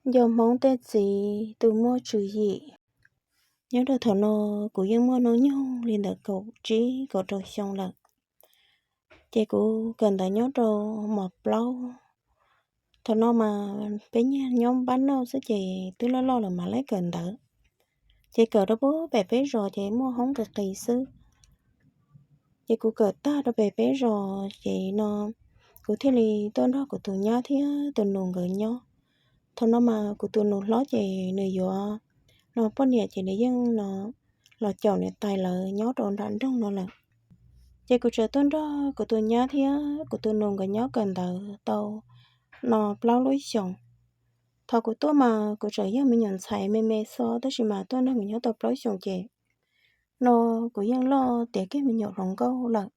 Nco Hmoob tej txiv tus muaj tswv yim. Nyob rau thaum no kuv yeej muaj hnub nyoog li ntawm kaum tsib kaum rau xyoo lawm. Ces kuv kawm ntawv nyob rau mos plaub. Thaum no mas peb nyiag nyob npab noj xwb ces twb loj loj lawm mam li kawm ntawv. Ces kawm rau pem peb zos ces muaj hoob qis qis xwb. Ces kuv kawm tag rau pem peb zos ces no kuv thiaj li tuaj nrog kuv tus nyab thiab tus nus nkawd nyob. Thaum no mas kuv tus nus hlob ces nws yuav no poj niam ces nws yeej no los caum niam tais lawv nyob rau nram nroog no lawm. Ces kuv txawm tuaj nrog kuv tus nyab thiab kuv tus nus nkawd nyob kawm ntawv tau no plaub lub xyoos. Thaum kuv tuaj mas kuv tseem yog me nyuam ntxhais me me xwb tab sis mas tuaj nrog nkawd nyob tau plaub xyoos ces no kuv yeej loj tiav kiag me nyuam hluas nkauj lawm.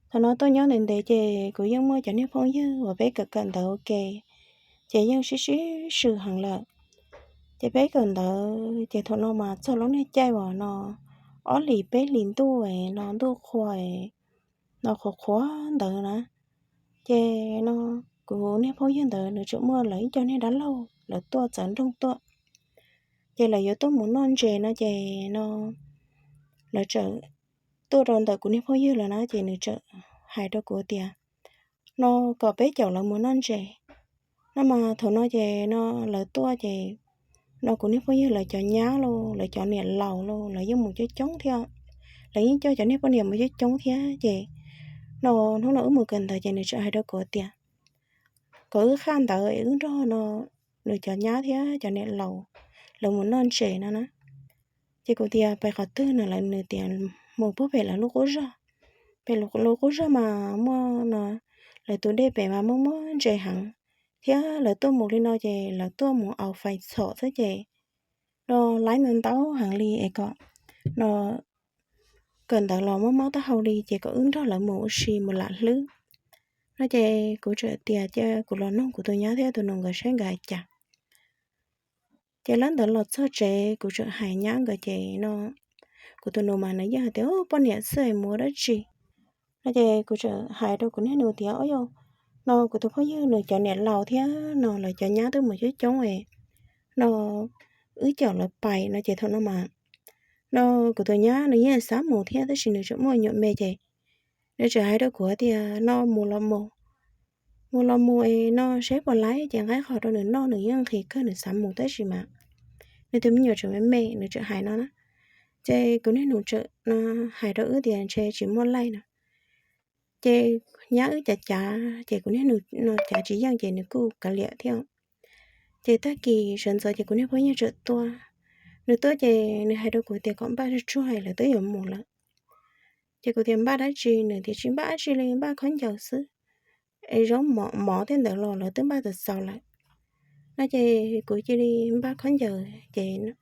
Thaum no tuaj nyob ntev ntev ces kuv yeej muaj cov niag phooj ywg uas peb kawm kawm ntawv ua ke, ces yeej sib sib swm heev lawm. Ces peb kawm ntawv ces thaum no mas txog lub niag caij uas no ob hlis peb hlis ntuj no ntuj qhua no qhuav qhuav ntawd na, ces no kuv niag phooj ywg ntawd nws tseem muaj lawv ib co niag dab laug lawv tuaj txawv nroog tuaj. Ces lawv yuav tuaj mus noj ntses no ces no lawv txawm tuaj rau ntawm kuv niag phooj ywg lawm na ces nws txawm hais rau kuv tias no kom peb caum lawv mus noj ntses. No mas thaum no ces no lawv tuaj ces no kuv niag phooj ywg lawv cov nyab los lawv cov niam laus los lawv yeej mus coob coob thiab. Lawv yeej coj cov niag poj niam mus coob coob thiab ces no hnub no wb mus kawm ntawv ces nws txawm hais rau kuv tias kom wb qhaj ntawv es wb nrog no nws cov nyab thiab cov niam laus lawv mus noj ntses no na. Ces kuv tias pem qhov twg no lawv nws tias mus puag pem lawv lub qub zog. Pem lawv lub qub zog mas muaj no lawv tus dej pem mas muaj muaj ntses heev, thiab lawv tuaj mus li no ces lawv tuaj mus aus fais txhom xwb ces no laib ntau ntau heev li es kom no kawm ntawv los mob mob taub hau li ces kom wb nrog lawv mus ua si mus lam hlwb no ces kuv txawm tias cia kuv los nug kuv tus nyab thiab tus nus nkawd saib nkawd hais cas. Ces lawv ntawd los txog tsev kuv txawm hais nyab nkawd ces no kuv tus nus mas nws yeej hais tias poj niam xwb mus ua dab tsi no ces kuv txawm hais rau kuv niag nus tias o yog no kuv tus phooj ywg nws cov niam laus thiab no lawv cov nyab twb mus coob coob es no wb caum lawv pais no ces thaum no mas no kuv tus nyab nws yeej xav mus thiab tab sis nws tseem muaj nyuam me ces nws txawm hais rau kuv tias no mus los mus, mus los mus es no seb puas laib ces nqa qhov rau nws noj, nws yeej nqhis kawg nws xav mus tab sis mas nws tus me nyuam tseem me me, nws txawm hais no na. Ces kuv niag nus txawm no hais rau wb tias ntshe tsis muaj laij no. Ces nyab wb cav cav ces kuv niag nus no cav tsis yeej ces nws kuj kav liam thiab. Ces tag kis sawv ntxov ces kuv niag phooj ywg txawm tuaj. Nws tuaj ces nws hais rau kuv tias kom npaj tsuag tsuag lawv twb yuav mus lawm. Ces kuv tias npaj dab tsi, nws tias tsis npaj dab tsi li, npaj khaub ncaws xwb es zaub mov tej ntawd los lawv twb npaj txaus txaus lawm no ces kuv cia li npaj khaub ncaws ces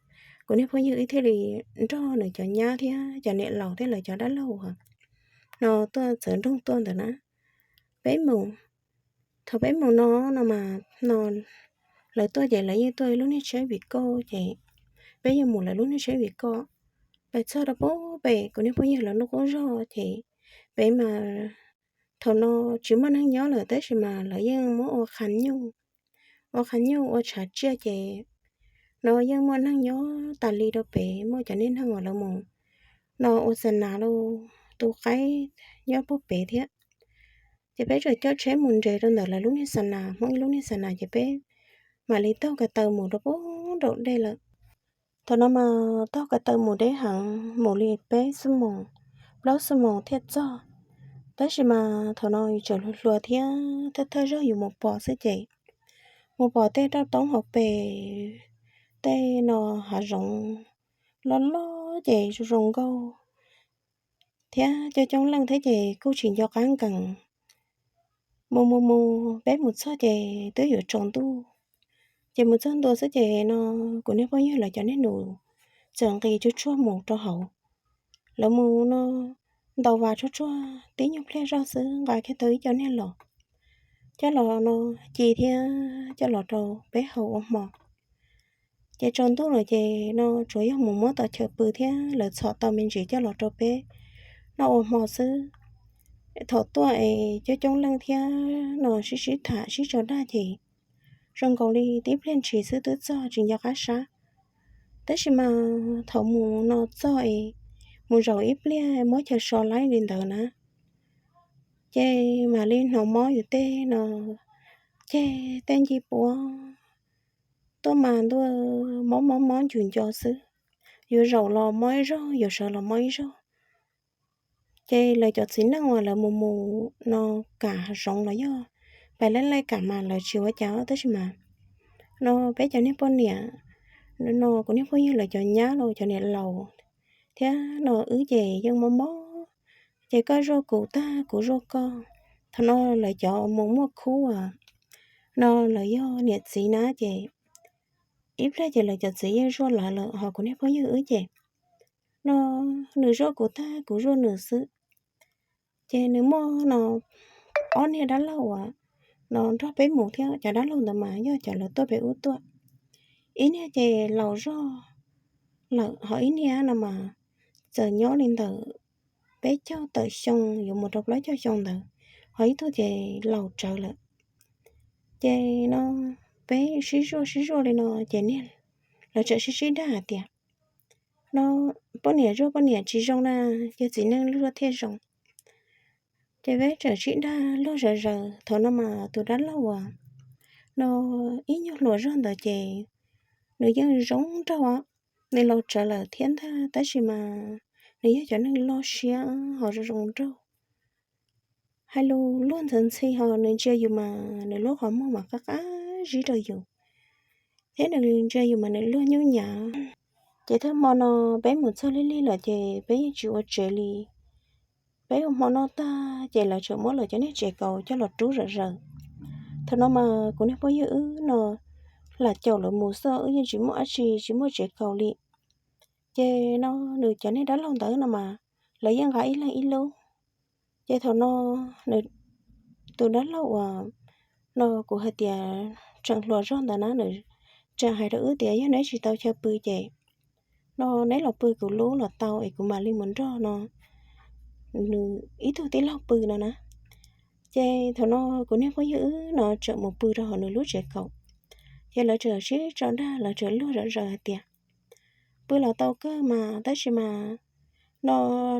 kuv niag phooj ywg wb thiaj li nrog nws cov nyab thiab cov niam laus thiab lawv cov dab laug no tuaj txawv nroog tuaj ntawd na. Peb mus, thaum peb mus no no mas no lawv tuaj ces lawv yeej tuaj ib lub niag tsheb vim koj ces peb yeej mus lawv lub niag tsheb vim koj. Peb txog rau pem kuv niag phooj ywg lawv lub qub zog ces peb mas thaum no tsis muaj neeg nyob lawm tab sis mas lawv yeej muab ua qha nyuj, ua qha nyuj ua tshav tsiaj ces no yeej muaj neeg nyob tas li rau pem, muaj cov niag neeg uas lawv mus no ua xa nas los tu qaib nyob puag pem thiab. Ces peb txawm coj tsheb mus nres rau ntawm lawv lub niag xa nas, Hmoob ib lub niag xa nas ces peb mam li taug ko taw mus rau pem nraum dej lawm. Thaum no mas taug ko taw mus deb heev, mus li peb xuab moos, plaub xuab moos thiaj txog. Tab sis mas thaum no yus tseem hluas hluas thiab thawj thawj zaug yus mus pom xwb ces mus pom tej roj toob hauv pes, tej no hav zoov loj loj ces zoo zoo nkauj thiab coob coob leej thiab ces kuj tsis nco qab nkees. Mus mus mus peb mus txog ces twb yuav tsaus ntuj. Ces mus txog ntua xwb ces no kuv niag phooj ywg lawv cov niag nus txawm nqis tsuag tsuag mus rau hauv. Lawv mus no ntaus vas tsuag tsuag tib nyuag pliag zog xwb nqa kiag tau ib co niag los, coj los no ci thiab coj los rau peb haus ua hmo. Ces tsaus ntuj lawm ces no tsuas yog mus muab tom chaw pw thiab lawv txhom tau me ntsis coj los rau peb noj ua hmo xwb. Thaum tuaj es coob coob leej thiab no sib sib tham sib tso dag ces zoo nkaus li tib pliag ntshis xwb twb txog tsis nco qab sab. Tab sis mas thaum mus no txog es mus zaum ib pliag muab chaw so laib li ntawd na, ces mam li hnov mob yus tej no, ces tej ncig puab tuaj mas ntuj, mob mob mob ncus nco xwb. Yuav zaum los mob ib zaug, yuav sawv los mob ib zaug. Ces lawv cov txiv neej uas lawv mus mus no kam hav zoov los yog pais laij laij kam mas lawv tsis ua cas, tab sis mas no peb cov niag poj niam no, kuv niag phooj ywg lawv cov nyab los cov niam laus thiab no wb ces yeej mob mob. Ces koj zuaj kuv tag kuv zuaj koj. Thaum no lawv cov mus muaj khub uas no lawv yog niam txiv na, ces ib pliag ces lawv cov txiv yeej zuaj lawv lawm, ho kuv niag phooj ywg wb ces no nws zuaj kuv tag kuv zuaj nws xwb. Ces nws muaj no ob niag dab laug uas no nrog peb mus thiab, cov dab laug ntawd mas yog cov lawv tuaj pem ub tuaj. Ib niag ces laus zog lawm, ho ib niag no mas txawm nyob li ntawm peb caug tawm xyoo yuav mus rau plaub caug xyoo ntawd, ho ib tug ces laus tsawv lawm. Ces no peb sib zuaj sib zuaj li no ces niag lawv txawm sib sib dag hais tias no poj niam zuaj poj niam tsis zoo na, ces txiv neej zuaj thiaj zoo. Ces peb txawm sib dag luag zawv zawv, thaum no mas tus dab laug uas no ib nyuag hluas zog ntawd ces nws yeej zoo nraug, nws laus tsawv lawm thiab ntag, tab sis mas nws yog cov neeg loj siab ho zoo zoo nraug. Hais lus luag ntxhi ntxhi, ho nws ntsia yus mas nws lub qhov muag mas qab qab zib rau yus, thiab nws ntsia yus mas nws luag nyuj nyav. Ces thawj hmo no peb mus txog lig lig lawm ces peb yeej tsis ua tsev li. Peb ua hmo noj tag ces lawv txawm muab lawv cov niag tsev kaus coj los rub zawv zawv. Thaum no mas kuv niag phooj ywg wb no lam caum lawv mus xwb, wb yeej tsis muaj dab tsi, tsis muaj tsev kaus li. Ces no nws cov niag dab laug ntawd no mas lawv yeej nqa ib leeg ib lub. Ces thaum no nws tus dab laug uas no kuv hais tias tseem hluas zog ntawd na, nws tseem hais rau wb tias yog neb tsis tau chaw pw ces no neb los pw kuv lub los tau es kuv mam li mus nrog no nws ib tug tij laug pw no na. Ces thaum no kuv niag phooj ywg wb no txawm mus pw rau hauv nws lub tsev kaum. Ces lawv txawm sib tso dag, lawv txawm luag zawv zawv hais tias pw los tau kawg mas, tab sis mas no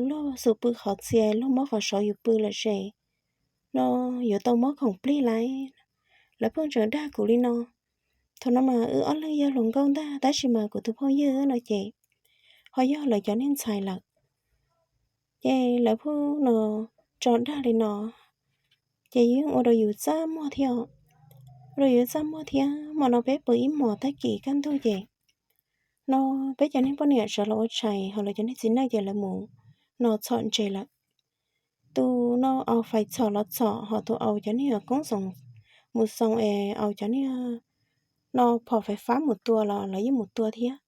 luag xum pw qhov txhia, luag muab qhov saud yus pw lawm ces no yuav tau muab khoom plig lawm. Lawv pheej txawm dag kuv li no. Thaum no mas wb ob leeg yog hluas nkauj ntag, tab sis mas kuv tus phooj ywg no ces ho yog lawv cov niag ntxhais lawm. Ces lawv pheej no tso dag li no, ces yeej ua rau yus txaj muag thiab, ua rau yus txaj muag thiab. Hmo no peb pw ib hmos tag kis kaj ntug ces no peb cov niag poj niam sawv los ua tshais, ho lawv cov niag txiv neej ces lawv mus no txhom ntses lawm. Tus no aus fais txhom los txhom, ho tus aus cov niag koob xoos mus xoos es aus cov niag no phom fais fab mus tua los lawv yeej mus tua thiab.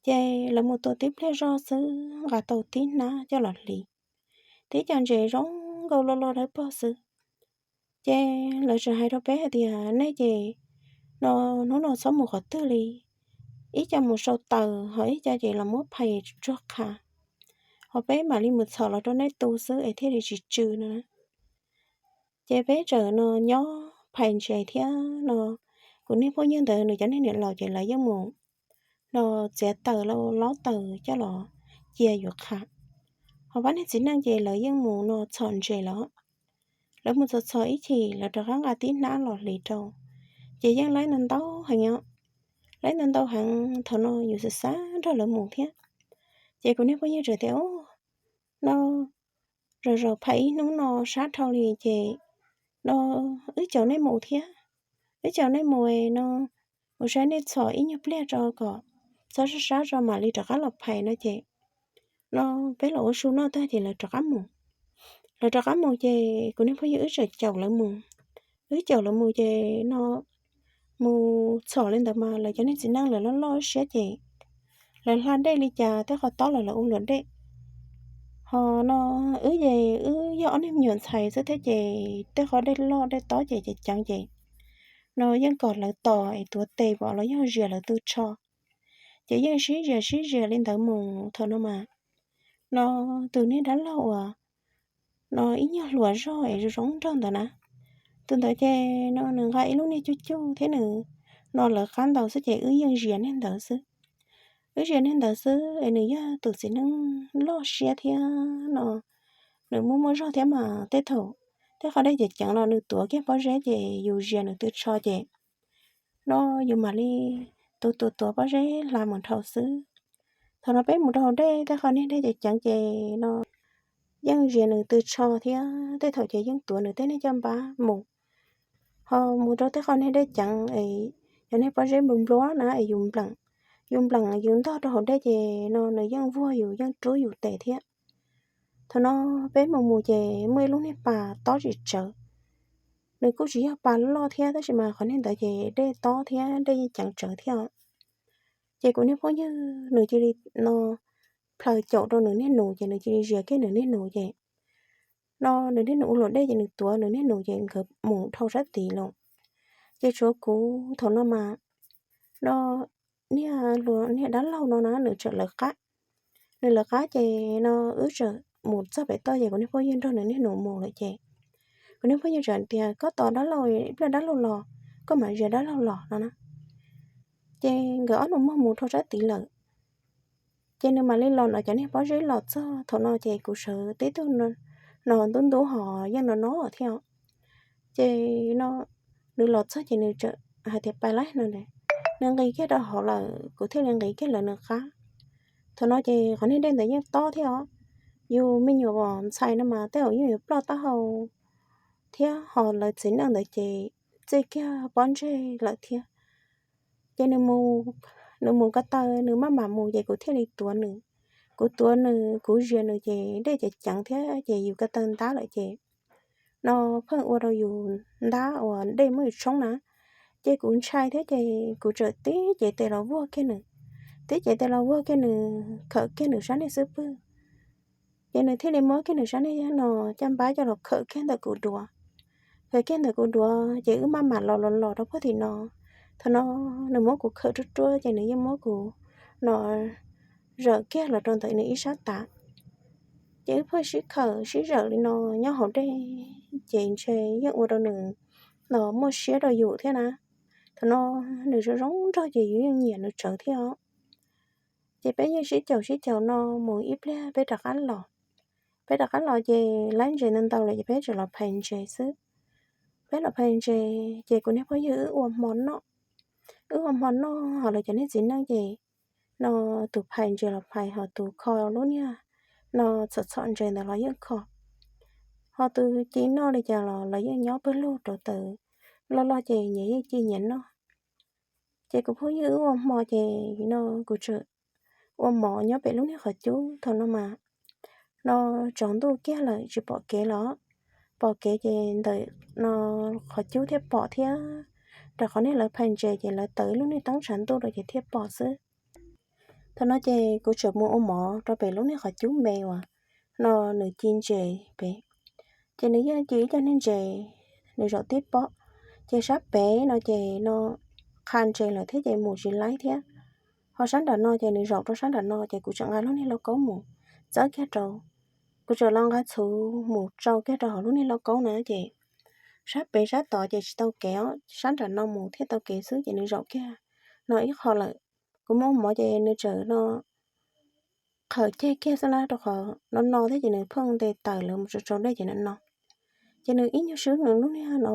Ces lawv mus tua tib pliag zog xwb nqa tau tib hnab coj los hliv, tib co ntses zoo nkauj loj loj dawb paug xwb. Ces lawv txawm hais rau peb hais tias nej ces no hnub no txhob mus qhov twg li, ib co mus sau taws, ho ib co ces los muab phais tsuag qha, ho peb mam li mus txhom los rau nej tu xwb es thiaj li tsis tsw no na. Ces peb txawm no nyob phais ntses thiab no, kuv niag phooj ywg ntawd nws cov niag niam laus ces lawv yeej mus no txiav taws los lob taws coj los cia yus qha. Ho pab niag txiv neej ces lawv yeej mus no txhom ntses lawm. Lawv mus txhom txhom ib chim lawv rov qab nqa tib hnab los hliv rau, ces yeej laib ntau ntau heev os. Laib ntau ntau heev, thaum no yus xav xav nrog lawv mus thiab. Ces kuv niag phooj ywg txawm tias, no zaum zaum phais ib hnub no sab dhau li ces no wb caum nej mus thiab, wb caum nej mus no mus saib nej txhom ib nyuag pliag tso kom txhob sab sab tso mam li rov qab los phais no ces no peb los ua su noj tag ces lawv rov qab mus. Lawv rov qab mus ces kuv niag phooj ywg wb txawm caum lawv mus. Wb caum lawv mus ces no mus txhom li ntawd mas lawv cov niag txiv neej lawv loj loj siab ces lawv hla dej li cas tej qhov tob los lawv ua luam dej. Ho no wb ces wb yog ob niag me nyuam ntxhais xwb thiab ces tej qhov dej loj dej tob ces ceev ceev ces no yeej kom lawv tos es tuav tes pom los yog zias lawv tu tsho. Ces yeej sib zias sib zias li ntawd mus thaum no mas no tus niag dab laug uas no ib nyuag hluas zog es zoo zoo nraug ntawd na, Tus ntawd ces no nws nqa ib lub niag cuj cuj thiab nws no lawv qab ntaus xwb ces wb yeej zias niag ntawd xwb. Wb zias niag ntawd xwb es nws yog tus txiv neej loj siab thiab no nws muaj muaj zog thiab mas tej thaum tej qho dej ceev ceev los nws tuav kiag pob zeb ces yus zias nws tw tsho ces no yus mam li tuav tuav tuav pob zeb hla mus dhau xwb. Thaum no peb mus rau hauv dej tej qho niag dej ceev ceev ces no yeej zias nws tw tsho thiab tej thaum ces yeej tuav nws tej niag caj npab mus. Ho mus rau tej qho niag dej ceev es cov niag pob zeb nplua nplua na es yus npleem, yus npleem yus ntog rau hauv dej ces no nws yeej vuag yus yeej rub yus tes thiab. Thaum no peb mus mus ces muaj ib lub niag pas tob tsis tsawv. Nws kuj tsis yog pas loj thiab tab sis mas qhov niag ntawd ces dej tob thiab dej yeej ceev tsawv thiab. Ces kuv niag phooj ywg nws cia li no plhaws caum rau nws niag nus ces nws cia li zias kiag nws niag nus ces no nws niag nus ua luam dej ces nws tuav nws niag nus ces nkawd mus dhau sab tid lawm. Ces tshuav kuv thaum no mas no niag hluas niag dab laug no na nws tseem lawv qab. Nws lawv qab ces no wb tseem mus txog pem toj ces kuv niag phooj ywg nrog nws niag nus mus lawm ces kuv niag phooj ywg tseem tias koj tos dab laug, ib pliag dab laug los koj mam zias dab laug los no na. Ces nkawd ob nus muag mus dhau sab tid lawm. Ces nws mam li los no cov niag pob zeb los txog thaum no ces kuv sawv tib tug no ntub ntub hos yeej no no thiab. Ces no nws los txog ces nws tseem hais tias pais lawm no, nws nqis kiag rau hauv lawm kuv thiaj li nqis kiag lawv nws qab. Thaum no ces qhov niag dej ntawd yeej tob thiab os. Yus me nyuam ntxhais no mas tej zaum yeej yuav ploj taub hau thiab ho lawv txiv neej ntawd ces txij kiag pob ntseg lawm thiab. Ces nws mus ko taw nws maj mam mus ces kuv thiaj li tuav nws. Kuv tuav nws kuv zias nws ces dej ceev ceev thiab ces yus ko taw ntab lawm ces no pheej ua rau yus ntab uas dej muab yus tshoob na. Ces kuv ntshai thiab ces kuv txawm tib cev tes los vuag kiag nws, tib cev tes los vuag kiag nws khawm kiag nws sab niag xub pwg. Ces nws thiaj li muab kiag nws sab niag no caj npab coj los khawm kiag ntawm kuv duav. Khawm kiag ntawm kuv duav ces wb maj mam los los los rau puag tim no. Thaum no nws muab kuv khawm ruaj ruaj ces nws yeej muab kuv no zawm kiag los rau ntawm nws ib sab tav. Ces wb pheej sib khawm sib zawm li no nyob hauv dej ces ntshe yeej ua rau nws no muaj siab rau yus thiab na. Thaum no nws zoo zoo nraug ces yus yeej nyiam nws tsawv thiab os. Ces peb yeej sib caum sib caum no mus ib pliag peb rov qab los. Peb rov qab los ces laib ntses ntau ntau lawm ces peb tseem los phais ntses xwb. Peb los phais ntses ces kuv niag phooj ywg wb ua hmo noj. Wb ua hmo noj ho lawv cov niag txiv neej ces no tus phais ntses los phais ho tus kho lub niag no txhom txhom ntses ntawd los yeej kho. Ho tus ci noj li cas los lawv yeej nyob pawg lug rau taws loj loj ces nyias yeej ci nyias noj. Ces kuv phooj ywg wb ua hmo ces no kuv tseem ua mov nyob pem lub niag qhov cub thaum no mas no tsaus ntuj kiag lawm tsis pom kev los, pom kev ces ntawm no qhov cub thiaj pom thiab. Rau qhov niag lawv phais ntses ces lawv taws lub niag teeb tshav ntuj rau ces thiaj pom xwb. Thaum no ces kuv tseem mus ua mov rau pem lub niag qhov cub me uas no nws ci ntses pem. Ces nws yeej ci ib co niag ntses, nws zaum tib pob. Ces sab pem no ces no qha ntses lawm thiab ces mus tsis laib thiab. Ho sab nram no ces nws zaum rau sab nram no ces kuv tseem nqa lub niag lauj kaub mus txawb kiag rau. Kuv tseem los nqa txhuv mus tsau kiag rau hauv lub niag lauj kaub na ces sab pem sab tod ces tsis tau kev os, sab nram no mus thiaj tau kev xwb ces nws zaum kiag no ib qho lawm. Kuv muab mov ces nws tseem no qhawv ceg kiag xwb na rau qhov no no thiab ces nws pheej nte taws lawv mus tsau tsau dej ces no no. Ces nws ib nyuag swb nws lub niag no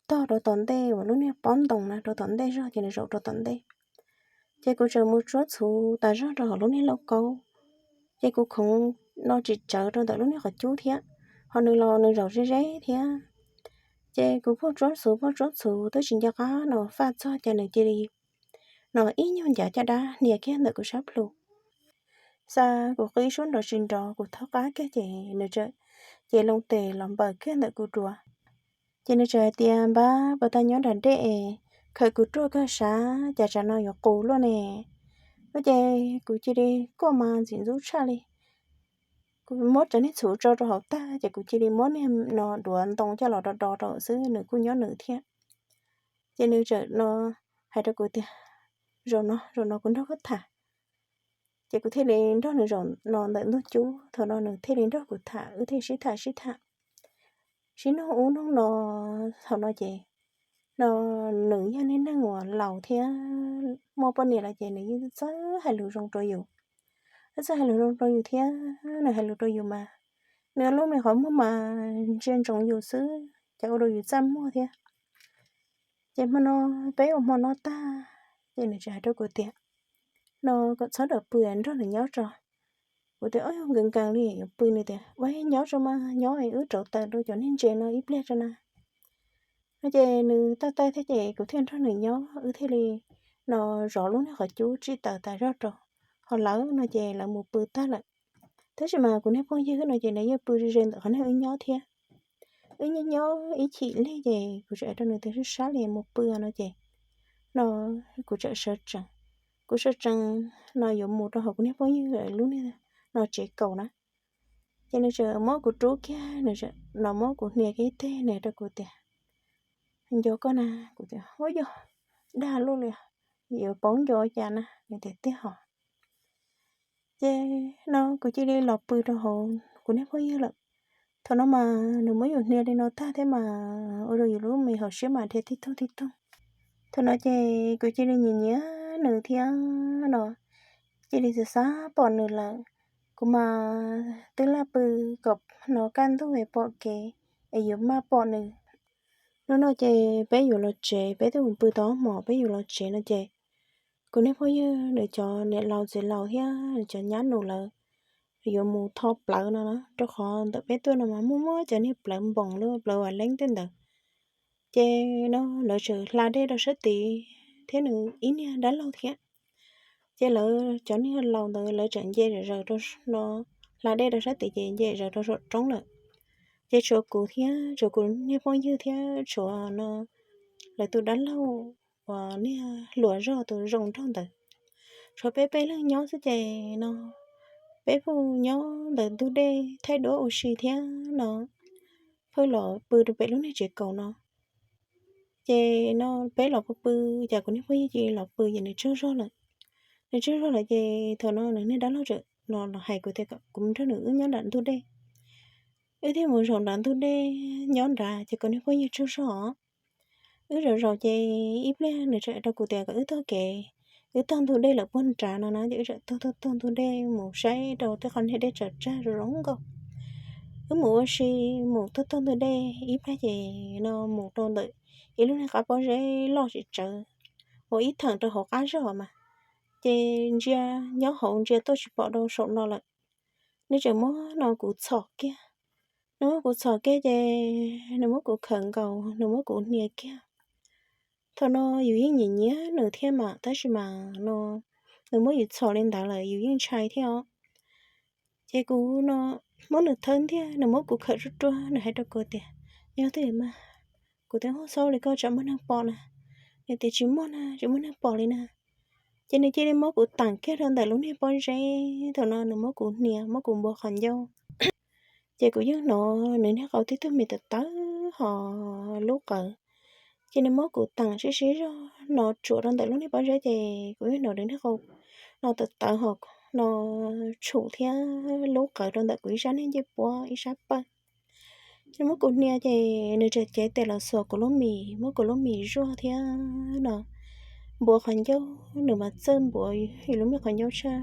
tog rau tom ntej uas lub niag pob ntoo na rau tom ntej zog ces nws zaum rau tom ntej. Ces kuv tseem mus tsuab txhuv tas zog rau hauv lub niag lauj kaub. Ces kuv khoov no tsis tsawv rau ntawm lub niag qhov cub thiab, ho nws los nws zaum ze ze thiab. Ces kuv pheej tsuab txhuv pheej tsuab txhuv twb tsis nco qab no faj txog ces nws cia li no ib nyuag ncav caj dab hnia kiag ntawm kuv sab plhu. Xa kuv qw ib suab nrov tsis nrov kuv thaub qab kiag ces nws tseem ces loo tes los npaws kiag ntawm kuv duav. Ces nws tseem hais tias npab puas tau nyob nram dej es khawm kuv ruaj kawg sav cas tsam no yuav qus luaj ne. No ces kuv cia li kuaj mas ntxim ntxub tshaj li. Kuv muab cov niag txhuv tso rau hauv tag ces kuv cia li muab niag no duav ntoo coj los do do rau xwb nws kuj nyob nws thiab. Ces nws tseem no hais rau kuv tias zaum no zaum no kuv nrog koj tham. Ces kuv thiaj li nrog nws zaum no ntawm ntug cub thaum no nws thiaj li nrog kuv tham wb thiaj sib tham sib tham. sib nug ub nug no. Thaum no ces no nws yog niag neeg uas laus thiab muaj poj niam lawm ces nws yeej txawj hais lus zoo rau yus. Nws txawj hais lus zoo rau yus thiab nws hais lus rau yus mas nws lub me qhov muag mas ntsia ntsoov yus xwb, ces ua rau yus txaj muag thiab. Ces hmo no peb ua hmo no tag ces nws txawm hais rau kuv tias no kom txhob rawm pw, nrog nws nyob tso. Kuv tias ob yog nkees nkees li yuav pw, nws tias ua nyob tso mas, nyob wb rauv taws rau cov niag ntses no ib pliag tso na. No ces nws taij taij thiab ces kuv thiaj nrog nws nyob, wb thiaj li no zov lub niag qhov cub tsim taws tas zog rau, ho lawv no ces lawv mus pw tag lawm. Tab sis mas kuv niag phooj ywg no ces nws yeej pw ze ze ntawm qhov niag wb nyob thiab. Wb nyob nyob ib chim lig ces kuv txawm hais rau nws tias sab sab li mus pw no ces no kuv txawm sawv tsees, kuv sawv tsees no yuav mus rau hauv kuv niag phooj ywg lub niag no tsev kaus na. Ces nws txawm muab kuv rub kiag, nws txawm no muab kuv hnia kiag ib teg, nws hais rau kuv tias nco koj na. Kuv tias ua yog dag luj li, yuav paub nco cas na. Nws tias tiag hos. Ces no kuv cia li los pw rau hauv kuv niag phooj ywg lawm. Thaum no mas nws muab yus hnia li no tag thiab mas ua rau yus lub me hauv siab mas dhia tib toog tib toog. Thaum no ces kuv cia li nyiam nyiam nws thiab no cia li xav xav pom nws lawm. Kuv mas twb laj pw kom no kaj ntug es pom kev es yuav maj pom nws. Hnub no ces peb yuav los tsev, peb twb mus pw tau ob hmos, peb yuav los tsev no ces kuv niag phooj ywg nws cov niam laus txiv laus thiab nws cov nyab nus lawv yuav mus tho plawv no na, rau qhov ntawm peb tuaj no mas muaj muab cov niag plawv npoos lub plawv vam leeb tej ntawd. Ces no lawv txawm hla dej rau sab tid thiab nws ib niag dab laug thiab. Ces lawv cov niag laus ntawd lawv txawm nce zom zaws rau no, hla dej rau sab tid ces nce zaws rau saum roob lawm. Ces tshuav kuv thiab tshuav kuv niag phooj ywg thiab tshuav no lawv tus dab laug uas niag hluas zog tus zoo nraug ntawd, tshuav peb peb leeg nyob xwb ces no peb pheej nyob ntawm ntug dej thaij duab ua si thiab no pheej los pw rau pem lub niag tsev kaus no. Ces no peb los pw pw, cas kuv niag phooj ywg cia li los pw ces nws tsaug zog lawm. Nws tsaug zog lawm ces thaum no nws niag dab laug txawm no los hais kuv tias kom kuv mus nrog nws wb nyob nram ntug dej. Wb thiaj mus zaum nram ntug dej nyob nrad ces kuv niag phooj ywg tsaug zog os. Wb zaum zaum ces ib pliag nws txawm hais rau kuv tias kom wb taug kev, wb taug ntug dej lawm puag nrad no na, ces wb txawm taug taug taug ntug dej mus saib rau tej qhov niag dej tsaws tsag zoo zoo nkauj. Wb mus ua si, mus taug taug ntug dej ib pliag ces no mus rau ntawm ib lub niag qab pob zeb loj tsis tsawv uas ib theem rau hauv qab zog mas, ces ntsia nyob hauv ntsia tuaj tsis pom rau saum no lawm. Nws tseem muab no kuv txhom kiag. Nws muab kuv txhom kiag ces nws muab kuv khawm nkaus, nws muab kuv hnia kiag. Thaum no yus yeej nyiam nyiam nws thiab mas, tab sis mas no nws muab yus txhom li ntawd lawm yus yeej ntshai thiab os. Ces kuv no muab nws thawb ntiag, nws muab kuv khawm ruaj ruaj, nws hais rau kuv tias, Yog twg mas? Kuv tias, Hu xaub li koj tsam muaj neeg pom na. Nws tias, Tsis muaj na, tsis muaj neeg pom li na. Ces nws cia li muab kuv teem kiag rau ntawm lub niag pob zeb, thaum no nws muab kuv hnia, muab kuv npua qhov ncauj. Ces kuv yeej hnov nws niag qau tib tug me tawv tawv hos lub qawv. Ces nws muab kuv teem sib sib zog no tsuam rau ntawm lub niag pob zeb, ces kuv yeej hnov nws niag qau no tawv tawv hos no tshum thiab lub qawv rau ntawm kuv ib sab niag ncej puab ib sab pawg. Ces muab kuv hnia ces nws txawm cev tes los xuas kuv lub mis, muab kuv lub mis zuaj thiab no npuav qhov ncauj, nws mas txawj npuav yus lub me qhov ncauj tshaj.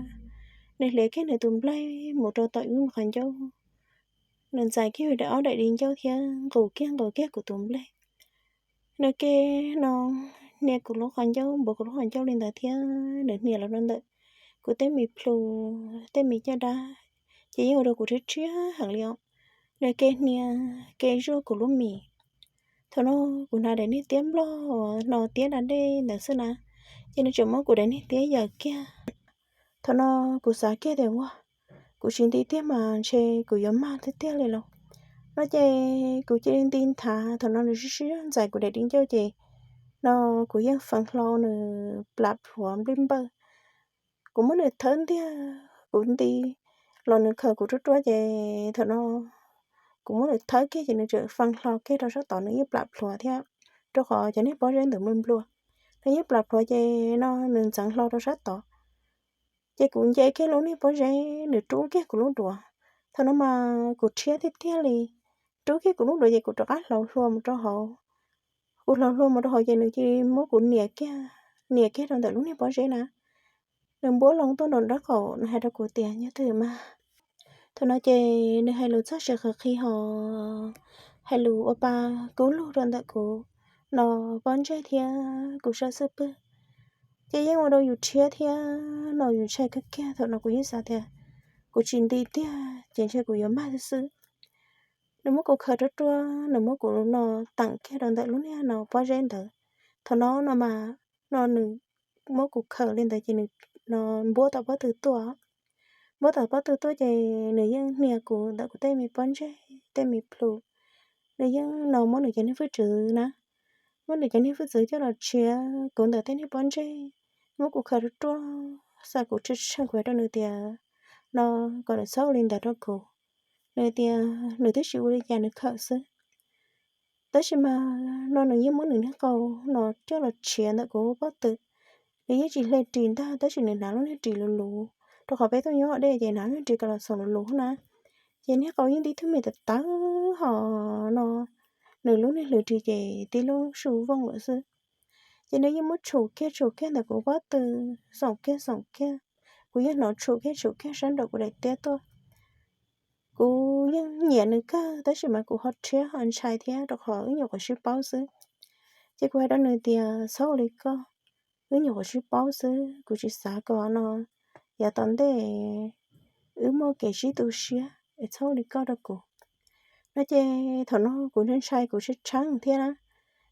Nws hliav kiag nws tus nplaig mus rau tom yus lub me qhov ncauj, nws ntxais kiag yus daim ob daim di ncauj thiab nqus kiag nqus kiag kuv tus nplaig. Nws ke no hnia kuv lub qhov ncauj, npuav kuv lub qhov ncauj li ntawd thiab nws hnia los rau ntawm kuv tej me plhu, tej me caj dab, ces yeej ua rau kuv rhiab rhiab heev li os. Nws ke hnia, ke zuaj kuv lub mis. Thaum no kuv hnav daim niag tiab nplog uas no tiab da dej ntawd xwb na, ces nws tseem muab kuv daim niag tiab yaws kiag. Thaum no kuv xav kiag tias ua, kuv tsis nti tiag mas ntshe kuv yuav mag tiag tiag li lauj. No ces kuv cia li nti nthav, thaum no nws sib sib ntxais kuv daim di ncauj ces no kuv yeej feev hlo nws plam plhuav nplij npawj. Kuv muab nws thawb ntiag, kuv nti los nws khawm kuv ruaj ruaj ces thaum no kuv muab nws thawb kiag ces nws tseem feev hlo kiag rau sab tod, nws yeej plam plhuav thiab, rau qhov cov niag pob zeb ntawd nplua nplua. Nws yeej plam plhuav ces no nws ntxeev hlo rau sab tod. Ces kuv nce kiag lub niag pob zeb, nws rub kiag kuv lub duav. Thaum no mas kuv rhiab tiag tiag li, rub kiag kuv lub duav ces kuv rov qab hlauv hlua mus rau hauv. Kuv hlauv hlua mus rau hauv ces nws cia li muab kuv nias kiag, nias kiag rau ntawm lub niag pob zeb na. Nws npuab loo tuaj nram nraub qaum, nws hais rau kuv tias, Nyob twg mas? Thaum no ces nws hais lus txog sij hawm qhib ho hais lus ua pa kub lug rau ntawm kuv no pob ntseg thiab kuv sab xub pwg. Ces yeej ua rau yus rhiab thiab no yus ntshai kawg kiag. Thaum no kuv yeej xav tias kuv tsis nti tiag ces ntshe kuv yuav mag xwb xwb. Nws muab kuv khaws ruaj ruaj, nws muab kuv no teem kiag rau ntawm lub niag no pob zeb ntawd. Thaum no no mas no nws muab kuv khaws li ntawd ces nws no npuab tom pob tw tuaj. Npuab tom pob tw tuaj ces nws yeej hnia kuv ntawm kuv tej me pob ntseg tej me plhu. Nws yeej no muab nws cov niag hwj txwv na, muab nws cov niag hwj txwv coj los tshiav kuv ntawm tej niag pob ntseg, muab kuv khaws ruaj ruaj, xa kuv tshee tshee. Kuv hais rau nws tias no kom nws txhob ua li ntawd rau kuv. Nws tias nws twb tsis ua li cas, nws khaws xwb. Tab sis mas no nws yeej muab nws niag qau no coj los tshiav ntawm kuv pob tw. Nws yeej tsis hle ris ntag, tab sis nws hnav lub niag ris luv luv, rau qhov peb tuaj nyob deb ces hnav lub niag ris ko los xoom luv luv na. Ces niag qau yeej tib tug me tawv tawv ho no, nws lub niag hlwv ris ces tib lub su vooj lawm xwb. Ces nws yeej muab tshum kiag tshum kiag ntawm kuv pob tw, xoom kiag xoom kiag. Kuv yeej hnov tshum kiag tshum kiag sab nraum kuv daim tiab tuaj. Kuv yeej nyiam nws kawg tab sis mas kuv ho rhiab ho ntshai thiab rau qhov wb nyuam qhuav sib paub xwb. Ces kuv hais rau nws tias, Txhob ua li koj, wb nyuam qhuav sib paub xwb, kuv tsis xav kom no yav tom ntej wb muaj kev sib tu siab es txhob ua li koj rau kuv. No ces thaum no kuv ntshai ntshai kuv tshee tshee thiab na,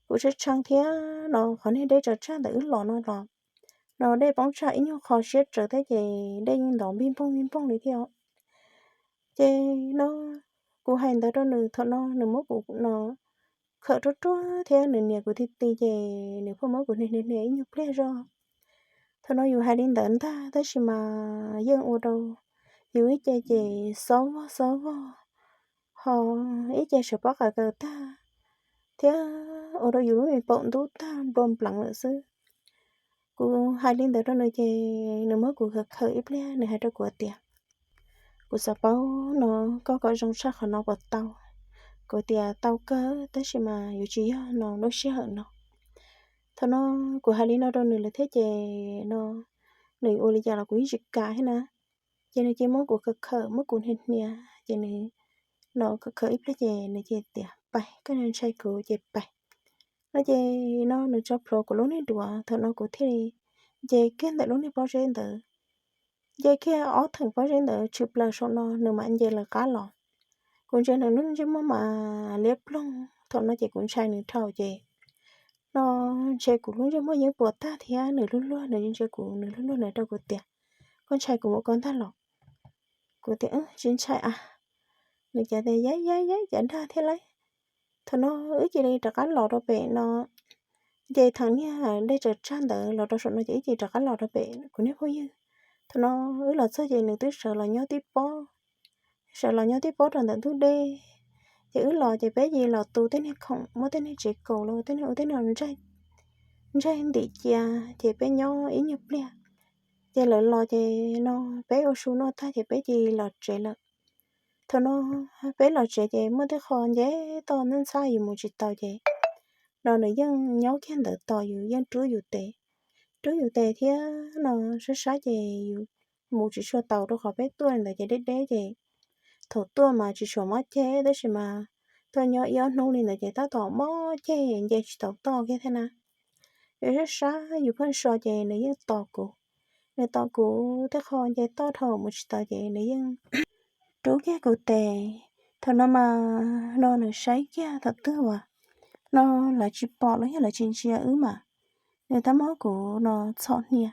kuv tshee tshee thiab no qhov niag dej tsaws tsaj ntawm wb los no los, no dej poob tsag ib nyuag qho siab tsawv thiab ces dej yeej ntov npij npoog npij npoog li thiab. Ces no kuv hais ntawd rau nws, thaum no nws muab kuv no khawm ruaj ruaj thiab nws nias kuv ti ti ces nws pheej muab kuv hnia hnia hnia ib nyuag pliag zog. Thaum no yus hais li ntawd ntag tab sis mas yeej ua rau yus ib ce ces xob vog xob vog, ho ib ce sawv pob qa kaws tag thiab ua rau yus lub me paum ntub tag nplua npleev lawm xwb. Kuv hais li ntawd rau nws ces nws muab kuv khawm khawm ib pliag, nws hais rau kuv tias, Kuv xav paub no koj kom zoo tshaj qhov no puas tau? Kuv tias, Tau kawg tab sis mas yuav tsis yog no lub sij hawm no. Thaum no kuv hais li no rau nws lawm thiab ces no nws ua li cas los kuv yeej tsis kam thiab na. Ces nws cia muab kuv khawm khawm, muab kuv hnia hnia, ces nws no khawm khawm ib pliag ces nws cia tias, Pais, koj ntshai kuv ces pais. No ces no nws tso plhuav kuv lub niag duav, thaum no kuv thiaj li nce kiag ntawm lub niag pob zeb ntawd. Nce kiag ob theem pob zeb ntawd tshwm plaws saum no nws mam nce lawv qab los. Kuv ntsia nws lub ntsej muag mas liab ploog, thaum no ces kuv ntshai nws dhau ces no ntshe kuv lub ntsej muag yeej puas tag thiab nws luag luag, nws ntsia kuv, nws luag luag nws rau kuv tias, Koj ntshai kuv ua koj ntag los? Kuv tias, Tsis ntshai a. Nws cas tias, Yab yab yab, cas dag thiab lauj. Thaum no wb cia li rov qab los rau pem no, nce theem niag dej tsaws tsag ntawd los rau saum no ces wb cia li rov qab los rau pem kuv niag phooj ywg. Thaum no wb los txog ces nws twb sawv los nyob tib pob, sawv los nyob tib pob rau ntawm ntug dej. Ces wb los ces peb cia li los tu tej niag khoom, muab tej niag tsev kaus los tej niag ua tej niag ntsaig ntim cia, ces peb nyob ib nyuag pliag. Ces lawv los ces no peb ua su noj tag ces peb cia li los tsev lawm. Thaum no peb los tsev ces muaj tej qho nce toj ntxhab ntxhab yus mus tsis tau ces no nws yeej nyob kiag ntawd tos yus, yeej rub yus tes, rub yus tes thiab no sab sab ces yus mus tsis tshua tau rau qhov peb tuaj li ntawd ces deb deb ces thaum tuaj mas tsis tshua mob ceg tab sis mas tuaj nyob ib ob hnub li ntawd ces tab tom mob ceg nce tsis tau toj kiag thiab na. Yus sab sab yus pheej so ces nws yeej tos kuv, nws tos kuv tej qho nce toj dhau mus tsis tau ces nws yeej rub kiag kuv tes. Thaum no mas no nws saib kiag thaum twg uas no lawv tsis pom los yog lawv tsis ntsia wb mas nws tab muab kuv no txhom hnia,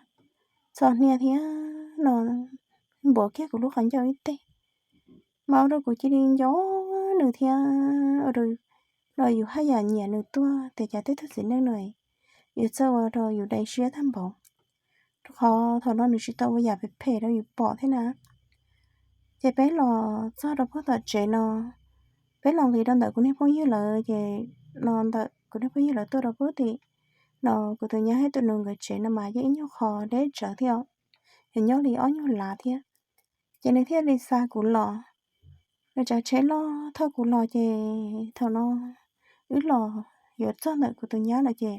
txhom hnia thiab no npuav kiag kuv lub qhov ncauj ib teg. Mas ua rau kuv cia li nco nws thiab ua rau no yus haj yam nyiam nws tuaj tias cas tej tug txiv neej no yus txawj ua rau yus dai siab tag npaum, rau qhov thaum no nws tsis tau ua yam phem phem rau yus pom thiab na. Ces peb los txog rau puag tom tsev no, peb los nqis rau ntawm kuv niag phooj ywg lawv ces no ntawm kuv niag phooj ywg lawv tuaj rau puag tim no kuv tus nyab thiab tus nus nkawd tsev no mas yeej ib nyuag qho deb tsawv thiab, yog nyob li ob nyuag lav thiab. Ces nws thiaj li xa kuv los, nws tsav tsheb loj thauj kuv los ces thaum no wb los yuav txog ntawm kuv tus nyab lawm ces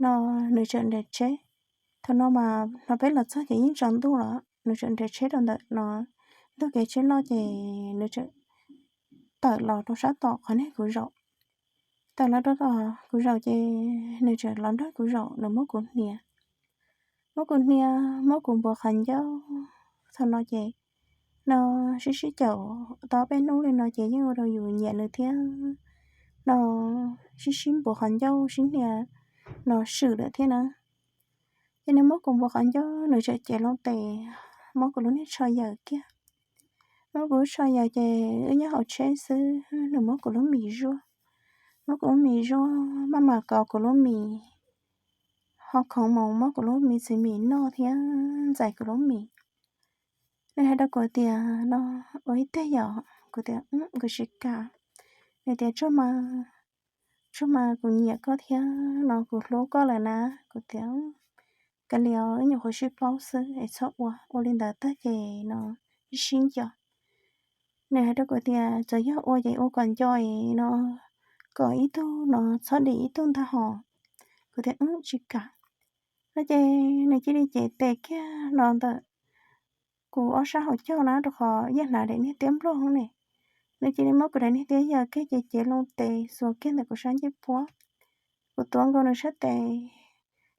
no nws txawm nres tsheb. Thaum no mas no peb los txog ces yeej tsaus ntuj los nws txawm nres tsheb rau ntawm no ntug kev tsheb loj ces nws txawm tawm los rau sab tom qhov niag kuv zaum. Tawm los rau tom kuv zaum ces nws txawm los nrog kuv zaum, nws muab kuv hnia, muab kuv hnia, muab kuv npuav qhov ncauj. Thaum no ces no sib sib caum tau peb hnub li no ces yeej ua rau yus nyiam nws thiab no sib sib npuav qhov ncauj sib hnia no swm lawm thiab na. Ces nws muab kuv npuav qhov ncauj, nws txawm cev loo tes muab kuv lub niag tsho yaws kiag. Muab kuv lub tsho yaws ces wb nyob hauv tsheb xwb, nws muab kuv lub mis zuaj, muab kuv lub mis zuaj, maj mam kov kuv lub mis, ho khoov mus muab kuv lub mis txiv mis noj thiab ntxais kuv lub mis. Nws hais rau kuv tias no ua ib teg yom? Kuv tias kuv tsis kam. Nws tias tsuag mas, tsuag mas kuv nyiam koj thiab no kuv hlub koj lawm na. Kuv tias kav liam, wb nyuam qhuav sib paub xwb es txhob ua, ua li ntawd tag ces no sib sib nco. Nws hais rau kuv tias txawm yog ua ces ua kom nco es no kom ib tug no txhob dim ib tug ntag hos. Kuv tias wb tsis kam. No ces nws cia li cev tes kiag los ntawm kuv ob sab hauv caug na, rau qhov yeej hnav daim niag tiab nplog ne. Nws cia li muab kuv daim niag tiab yaws kiag ces cev loo tes xuas kiag ntawm kuv sab ncej puab. Kuv tuav nkaus nws sab tes,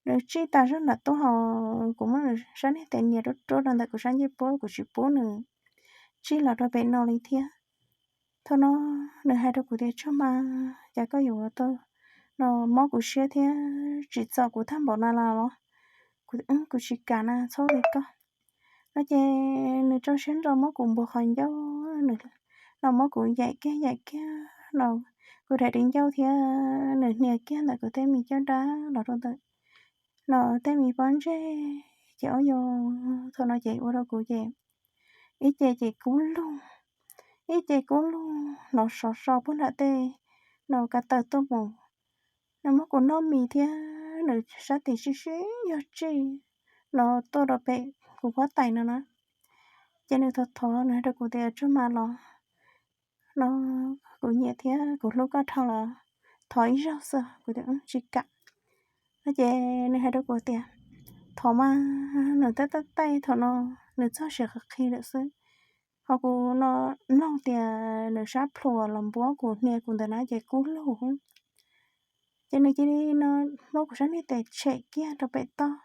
nws tsij tas zog nram tub hos kuv muab nws sab niag tes nias ruab ruab rau ntawm kuv sab ncej puab, kuv tsis pub nws tsij los rau pem no li thiab. Thaum no nws hais rau kuv tias tsuag mas, cas koj yuav tau no mob kuv siab thiab tsim txom kuv tag npaum no los? Kuv, kuv tsis kam na, txhob li koj. No ces nws rau siab ntso muab kuv npuav qhov ncauj, nws no muab kuv yaim kiag yaim kiag no, kuv daim di ncauj thiab nws hnia kiag ntawm kuv tej me caj dab los rau ntawm no tej me pob ntseg. Ces ua yog thaum no ces ua rau kuv ces ib ce ces kub lug, ib ce kub lug los sov so puag nram tej no ka taw tuaj mus. Nws muab kuv noj mis thiab nws sab tes sib sib yog tsij no tuaj rau pem kuv huab tais no na. Ces nws thov thov, nws hais rau kuv tias tsuag mas los no, kuv nyiam thiab kuv hlub koj dhau los, thov ib zaug xwb. Kuv tias tsis kam. No ces nws hais rau kuv tias thov mas. Nws taij taij taij thaum no nws txog siav qhi qhi lawm xwb, ho kuv no mloog tias nws sab plhuav los npuab kuv hnia kuv ntawd na ces kub lug. Ces nws cia li no muab kuv sab niag tes tshem kiag rau pem toj,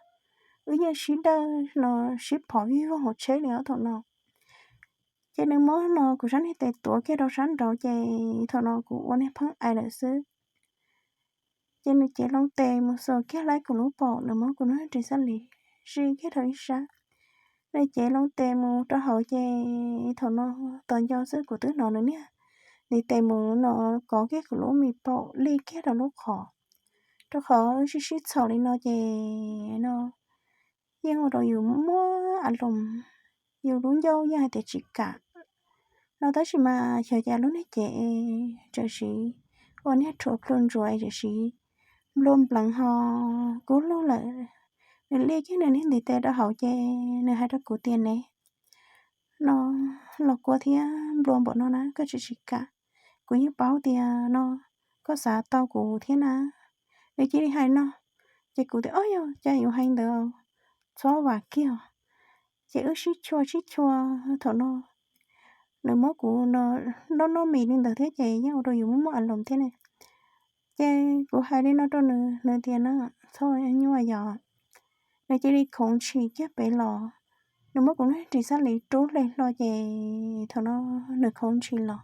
wb yeej sib dawj no sib phov vij voog hauv tsheb li os thaum no. Ces nws muab no kuv sab niag tes tuav kiag rau sab nraud ces thaum no kuv ua niag pheej ais lawm xwb. Ces nws cev loo tes mus xuas kiag laib kuv lub paum, nws muab kuv lub niag ris xab lis zij kiag rau ib sab. Nws cev loo tes mus rau hauv ces thaum no tos nco xwb kuv twb hnov nws niag ntiv tes mus no kov kiag kuv lub me paum lij kiag rau lub qhov, rau qhov sib sib txhaum li no ces no yeej ua rau yus muaj a loos, yus lub ncauj yeej hais tias tsis kam no tab sis mas xyov cas lub niag cev txawm siv ua niag rhuav plhu ntsuav txawm siv nplua npleev ho kub lug lawm. Nws lij kiag nws niag ntiv tes rau hauv ces nws hais rau kuv tias ne, no los kua thiab nplua npaum no na koj tsis tsis kam, kuv yeej paub tias no koj xav tau kuv thiab na. Nws cia li hais no, ces kuv tias o yog cas yus hais ntawd, txhob vam kiag. Ces wb sib chua sib chua thaum no, nws muab kuv no noj noj mis li ntawd thiab ces yeej ua rau yus muaj muaj a loos thiab ne. Ces kuv hais li no rau nws, nws tias no txhob nyuaj yos. Nws cia li khoov ntshis kiag pem los, nws muab kuv lub ris xab lis rub hle hlo ces thaum no nws khoov ntshis los.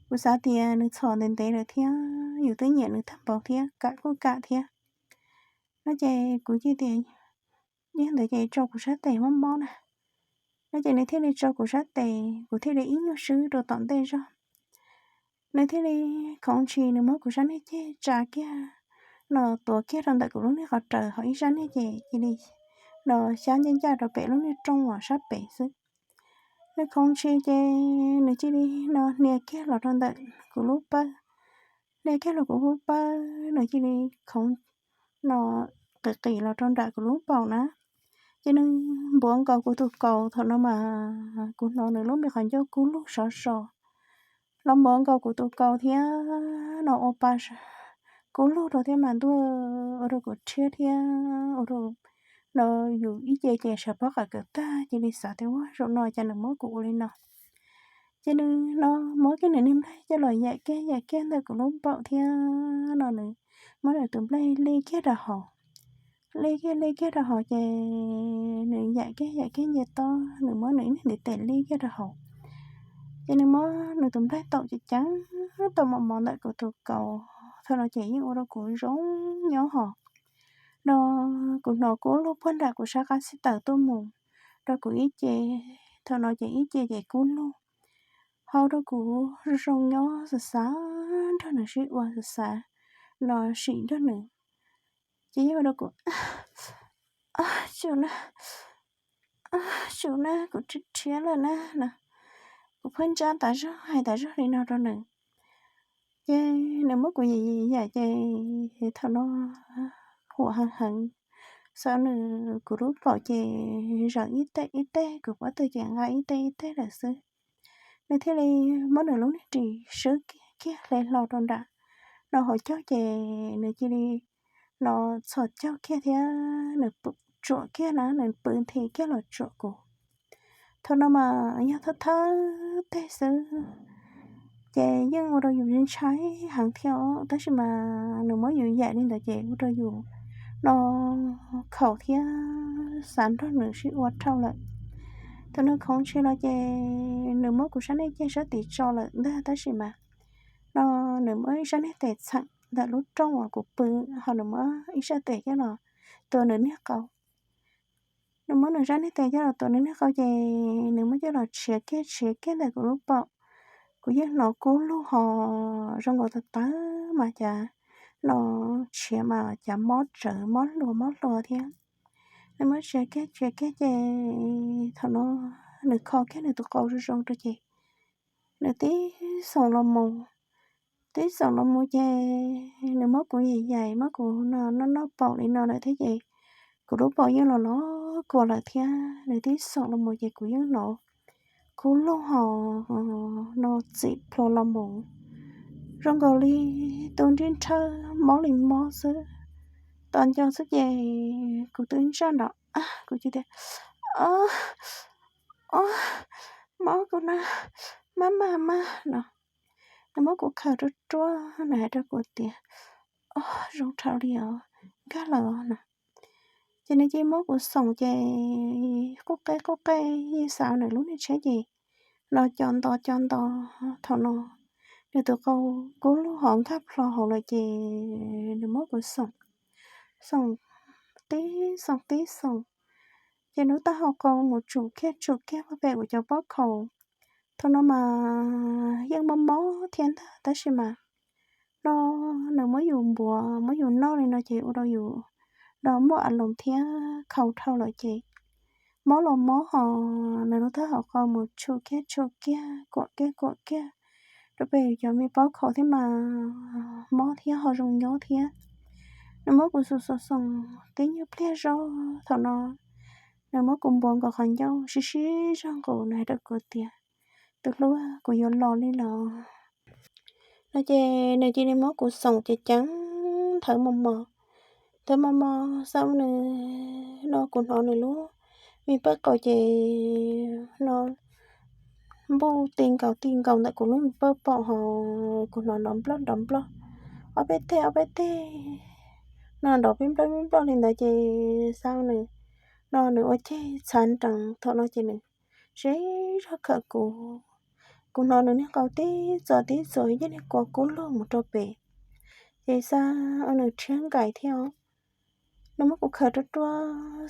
Kuv xav tias nws txhom ntev ntev lawm thiab, yus twb nyiam nws tag npaum thiab kam kuj kam thiab. No ces kuv cia tias yog ntawd ces tso kuv sab tes mob mob na. No ces nws thiaj li tso kuv sab tes, kuv thiaj li ib nyuag swb rau tom ntej zog. Nws thiaj li khoov ntshis, nws muab kuv sab niag ceg tsa kiag, no tuav kiag rau ntawm kuv lub niag qhov raws, ho ib sab niag ces cia li no xyab ncaj ncaj rau pem lub niag rooj uas sab pem xwb. Nws khoov ntshis ces nws cia li no hnia kiag los rau ntawm kuv lub pawg, hnia kiag los kuv lub pawg, nws cia li khoov no qis qis los rau nram kuv lub paum na. Ces nws npuav nkaus kuv tus kaus, thaum no mas kuv hnov nws lub me qhov ncauj kub lug sov so los npuav nkaus kuv tus kaus thiab no ua pa kub lug rau thiab mas ntuj, ua rau kuv rhiab thiab ua rau no yus ib ce ces sawv pob qam kawm tag cia li xav tias ua zaum no cas nws muab kuv ua li no. Ces nws no muab kiag nws niag nplaig coj los yam kiag yam kiag ntawm kuv lub paum thiab no nws muab nws tus nplaig li kiag rau hauv, li kiag li kiag rau hauv ces nws yam kiag yam kiag nce toj, nws muab nws ib niag ntiv tes li kiag rau hauv. Ces nws muab nws tus nplaig taum ceev ceev, taum mos mos ntawm kuv tus kaus, thaum no ces yeej ua rau kuv zoo nyob hos no kuv hnov kub lug puag nram kuv sab qab xib taws tuaj mus rau kuv ib ce. Thaum no ces ib ce ces kub lug, ho ua rau kuv zoo zoo nyob xav xav nrog nws sib ua xav xav no sim nrog nws. Ces yeej ua rau kuv, tsum na, tsum na, kuv rhiab lawm na no. Kuv pheej ntsab tas zog hais tas zog li no rau nws. Ces nws muab kuv yam yam ces thaum no huam heev heev, xav nws kuv lub paum ces zaws ib teg ib teg, kuv pob tw ces nqa ib teg ib teg lawm xwb. Nws thiaj li muab nws lub niag ris swb kiag hle hlo rau nram no hauv caug ces nws cia li no txhos caug kiag thiab nws pw tsuam kiag na, nws pw nthi kiag los tsuam kuv. Thaum no mas yog thawj thawj teg xwb ces yeej ua rau yus ntshai heev thiab os, tab sis mas nws muab yus yam li ntawd ces ua rau yus no khaum thiab xav nrog nws sib ua dhau lawm. Thaum nws khoov ntshis los ces nws muab kuv sab niag ceg sab tid tso lawm ntag, tab sis mas no nws muab ib sab niag tes txheem ntawm lub rooj uas kuv pw, ho nws muab ib sab tes coj los tuav nws niag qau. Nws muab nws sab niag tes coj los tuav nws niag qau ces nws muab coj los tshiav kiag tshiav kiag ntawm kuv lub paum. Kuv yeej hnov kub lug ho zoo nkaus tawv tawv mas cas no tshiav mas cas mob tsawv mob hluas mob hluas thiab. Nws muab tshiav kiag tshiav kiag ces thaum no nws kho kiag nws tus qau zoo zoo rau ces nws tib xoom los mus, tib xoom los mus ces nws muab kuv yam yam muab kuv no noj noj paum li no lawm thiab ces kuv lub paum yeej los los kua lawm thiab. Nws tib xoom los mus ces kuv yeej hnov kub lug ho no txim plhuav los mus zoo nkaus li tus nrig nrhawj mob li mob xwb. Tos nco xwb ces kuv twb ntsaj nrov, kuv cia tias, o, o, mob kuv na, maj maj maj no. Nws muab kuv khaws ruaj ruaj, nws hais rau kuv tias, o, zoo dhau li os, nkag lawm os no. Ces nws cia li muab kuv xoom ces quj qej quj qej yeej xav nws lub niag tsheb ces no co nto co nto. Thaum no nws tus qau kub lug ho nkag plho hauv lawm ces nws muab kuv xoom, xoom tib xoom tib xoom, ces nws taub hau qau mus tshum kiag tshum kiag pem kuv cov pob khaum. Thaum no mas yeej mob mob thiab ntag, tab sis mas no nws muab yus npuav muab yus noj li no ces ua rau yus no muaj a loos thiab khaus dhau lawm ces mob los mob ho nws lub taub hau qau mus tshum kiag tshum kiag kuam kiag kuam kiag rau pem cov me pob khaum thiab mas mob thiab ho zoo nyob thiab. Nws muab kuv xoom xoom xoom tib nyuag pliag zog, thaum no nws muab kuv npuav nkaus qhov ncauj sib sib zog nqus, nws hais rau kuv tias, tus hlub, kuv yuav los li los no ces nws cia li muab kuv xoom ceev ceev, nthawv mos mos, nthawv mos mos xav nws no kuv hnov nws lub me pawj qaum ces no npuj ti nkaus ti nkaus ntawm kuv lub me pawj paum ho kuv hnov nrov nploj nrov nploj, ob peb teg ob peb teg no nrov pib nploj pib nploj li ntawd ces xav nws no nws ua ceg txhav nrees. Thaum no ces nws sib zog khawm kuv, kuv hnov nws niag qau tib txos tib txos ib niag kua kub lug mus rau pem, ces xav nws rhiab nkais thiab os. Nws muab kuv khawm ruaj ruaj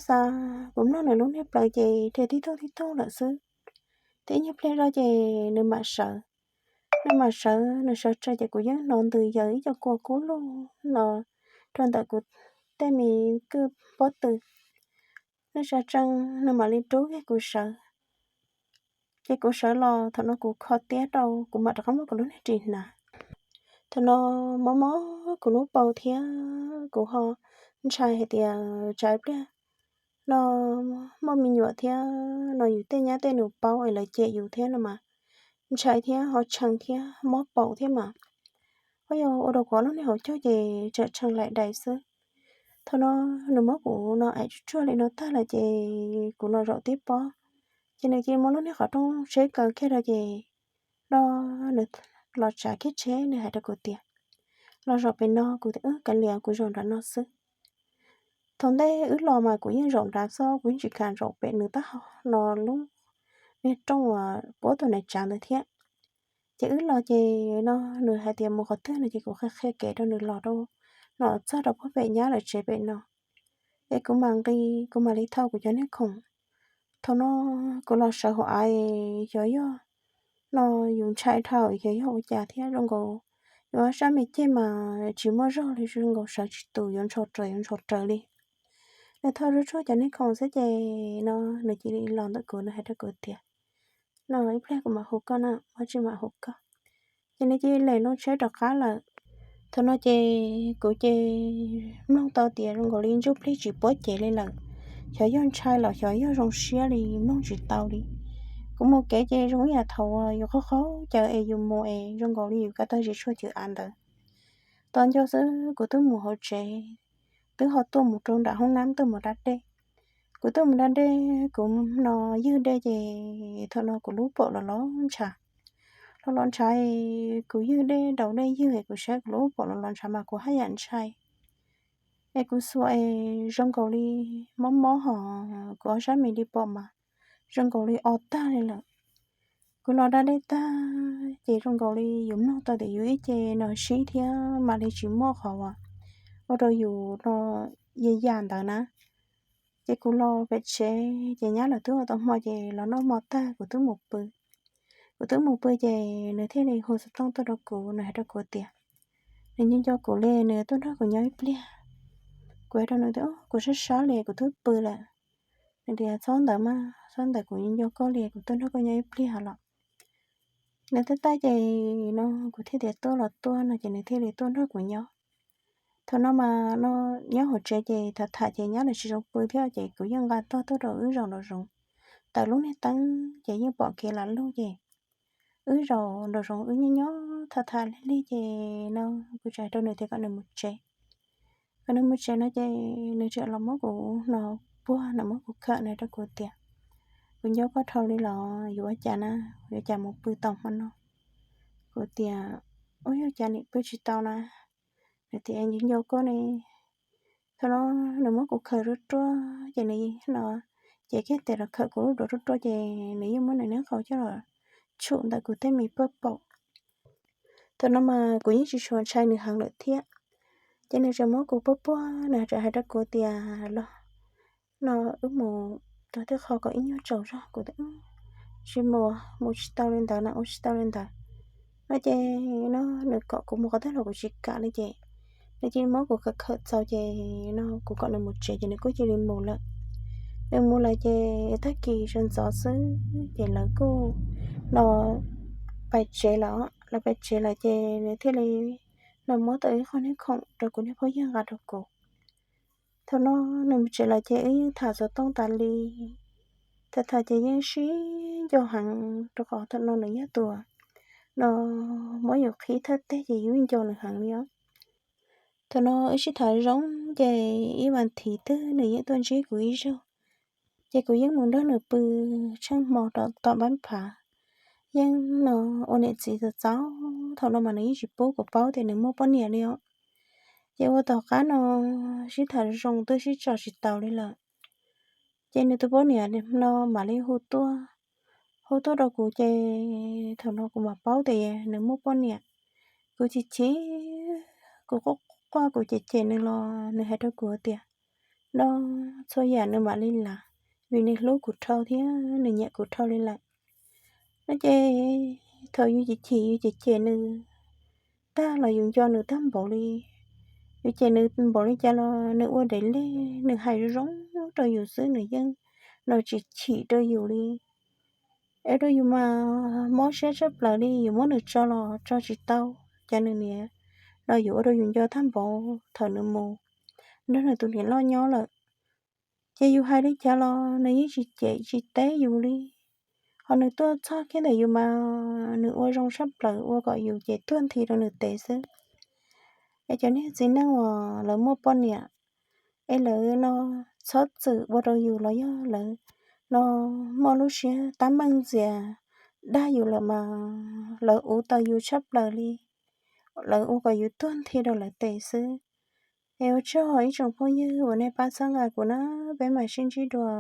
xav kuv mloog nws lub niag plawv ces dhia tib toog tib toog lawm xwb. Tib nyuag pliag zog ces nws mam sawv, nws mam sawv, nws sawv tsees ces kuv yeej hnov ntws yawm ib co kua kub lug no rau ntawm kuv tej me kwj pob tw. Nws sawv tsees nws mam li rub kiag kuv sawv, ces kuv sawv los thaum no kuv kho tiab rau kuv mam rov qab muab kuv lub niag ris hnav. Thaum no mob mob kuv lub paum thiab kuv ho ntshai hais tias tsam ib pliag no me nyuam thiab no yus tej nyab tej nus paub es lawv cem yus thiab no mas ntshai thiab ho tshee thiab mob paum thiab mas. Ho yog ua rau kuv ob lub niag hauv caug ces tsam tshee laim dais xwb. Thaum no nws muab kuv no aim tsuj tsuag li no tag lawm ces kuv los zaum tib pob, ces nws cia li muab lub niag qhov rooj tsheb kaw kiag rau ces no nws los tsav kiag tsheb, nws hais rau kuv tias, los zaum pem no. Kuv tias, wb kav liam, kuv zaum nram no xwb. Thaum ntej wb los mas kuv yeej zaum nrad xwb, kuv yeej tsis kam zaum pem nws taub hau no lub niag rooj uas puab tus nais tsav ntawd thiab. Ces wb los ces no nws hais tias mus qhov twg no ces kuv qhia qhia kev rau nws los rau no txog rau puag pem nyab lawv tsev pem no. Es kuv mam nqis, kuv mam li thau kuv cov niag khoom. Thaum no kuv los sawv hauv av, xyov yog no yus ntshai dhau, xyov yog ua cas thiab zoo nkaus yus ob sab me ceg mas tsis muaj zog li, zoo nkaus sawv tsis tus, yuav ntshau raws yuav ntshau raws li. Nws thau tsuj tsuag cov niag khoom xwb ces no nws cia li los ntawm kuv, nws hais rau kuv tias, no ib pliag kuv mam hu koj na, ua tsis mam hu koj. Ces nws cia li lem loo tsheb rov qab lawm. Thaum no ces kuv ces mloog tau tias zoo nkaus li ntsuj plig tsis puab cev li lawm, xyov yog ntshai los xyov yog zoo siab li mloog tsis tau li. Kuv mus kev ces zoo ib yam thaum uas yus qaug qaug cawv es yus mus es zoo nkaus li yus kav tag zis tshuaj cwm av ntawd. Tos nco xwb kuv twb mus hauv tsev, twb ho tuaj mus rau nram hoob nab tuaj mus da dej. Kuv tuaj mus da dej, kuv no ywg dej ces thaum no kuv lub paum los los ntshav, los los ntshav. Kuv ywg dej, daus dej ywg, kuv saib kuv lub paum los los ntshav mas kuv haj yam ntshai. Es kuv xuas es zoo nkaus li mob mob hos kuv ob sab me li paum mas zoo nkaus li o tag li lawm. Kuv los da dej tag ces zoo nkaus li yus mloog tau tias yus ib ce no sib thiab mam li tsis muaj qhov uas ua rau yus no ya yam ntawd na. Ces kuv los pem tsev ces nyab lawv twb ua tau hmo ces los noj hmo tag kuv twb mus pw. Kuv twb mus pw ces nws thiaj li hu xov tooj tuaj rau kuv, nws hais rau kuv tias nws nco nco kuv li, nws tuaj nrog kuv nyob ib pliag. Kuv hais rau nws tias kuv sab sab li, kuv twb pw lawm. Nws tias txhob ntawd mas, txhob ntawd, kuv nco nco koj li, kuv tuaj nrog koj nyob ib pliag los. Nws teb teb ces no kuv thiaj tias tuaj los tuaj no ces nws thiaj li tuaj nrog kuv nyob. Thaum no mas no nyob hauv tsev ces tham tham ces nyab lawv tsis zoo pw thiab ces kuv yeej nqa tog tuaj rau wb zaum nraum zoov. Tawm lub niag teeb ces yeej pom kev lam lug ces wb zaum nraum zoov wb nyob nyob tham tham lig lig ces no kuv txawm hais rau nws tias kom nws mus tsev. Kom nws mus tsev no ces nws txawm los muab kuv no puag, nws muab kuv khawm, nws hais rau kuv tias kuv nco koj dhau li los yuav ua cas na, yuav ua cas mus pw tau hmo no. Kuv tias ua yog cas nim pw tsis tau na. Nws tias nco nco koj ne. Thaum no nws muab kuv khawm ruaj ruaj ces nws no ces kiag tes los khawm kuv lub duav ruaj ruaj ces nws yeej muab nws niag qau coj los tshum ntawm kuv tej me paj paum. Thaum no mas kuv yeej tsis tshua ntshai nws heev lawm thiab. Ces nws txawm muab kuv puag puag, nws txawm hais rau kuv tias los no wb mus rau tej qho kom ib nyuag tsaus zog. Kuv tias tsis mus, mus tsis tau li ntawd na, ua tsis tau li ntawd no ces no nws kom kuv mus qhov twg los kuv tsis kam li ces nws cia li muab kuv khawm khawm txaus ces no kuv kom nws mus tsev ces nws kuj cia li mus lawm. Nws mus lawm ces tag kis sawv ntxov xwb ces lawv kuj no pais tsev lawm. Lawv pais tsev lawm ces nws thiaj li no muab tau ib qho niag khoom rau kuv niag phooj ywg nqa rau kuv. Thaum no nws mus tsev lawm ces wb yeej tham xov tooj tas li. Tham tham ces yeej sib nco heev rau qhov thaum no nws yog tus no muab yus qhib thawj teg ces yus nco nws heev li os. Thaum no wb sib tham zoo ces ib vas thiv twg nws yeej tuaj ntsib kuv ib zaug. Ces kuv yeej mus nrog nws pw tsheej hmo rau tom npab phav. Yeej no ua niam txiv txaus txaus, thaum no mas nws yeej tsis pub kuv paub tias nws muaj poj niam li os. Ces ua tom qab no sib tham zoo twb sib tso tsis taus li lawm. Ces nws tus poj niam no mam li hu tuaj, hu tuaj rau kuv ces thaum no kuv mam paub tias nws muaj poj niam. Kuv chim chim, kuv quaj quaj, kuv cem cem nws los nws hais rau kuv tias no txhua yam nws mam li lav, vim nws hlub kuv dhau thiab nws nyiam kuv dhau li lawm. No ces thaum yus chim chim yus cem cem nws tag los yus nco nws tag npaum li. Yus cem nws npaum li cas los nws ua dev lej, nws hais zoo zoo rau yus xwb, nws yeej no tsis chim rau yus li. Es rau yus mas mob siab tshaj plaws li, yus muab nws tso los tso tsis tau. Cas nws niaj no yus ua rau yus nco tag npaum thaum nws mus nrog nws tus niam loj nyob lawm. Ces yus hais li cas los nws yeej tsis cem tsis teb yus li. Ho nws tuaj txog kiag ntawm yus mas nws ua zoo tshaj plaws, ua kom yus ces tuag nthi rau nws tes xwb. Es cov niag txiv neej uas lawv muaj poj niam es lawv no txhob txwm ua rau yus los yog lawv no muaj lub siab tab meej ntxias dag yus lawm mas lawv ua tau yus tshaj plaws li, lawv ua kom yus tuag nthi rau lawv tes xwb. Es ua tsaug ib tsoom phooj ywg uas nej pab txhawb nqa kuv na, peb mam sib ntsib dua.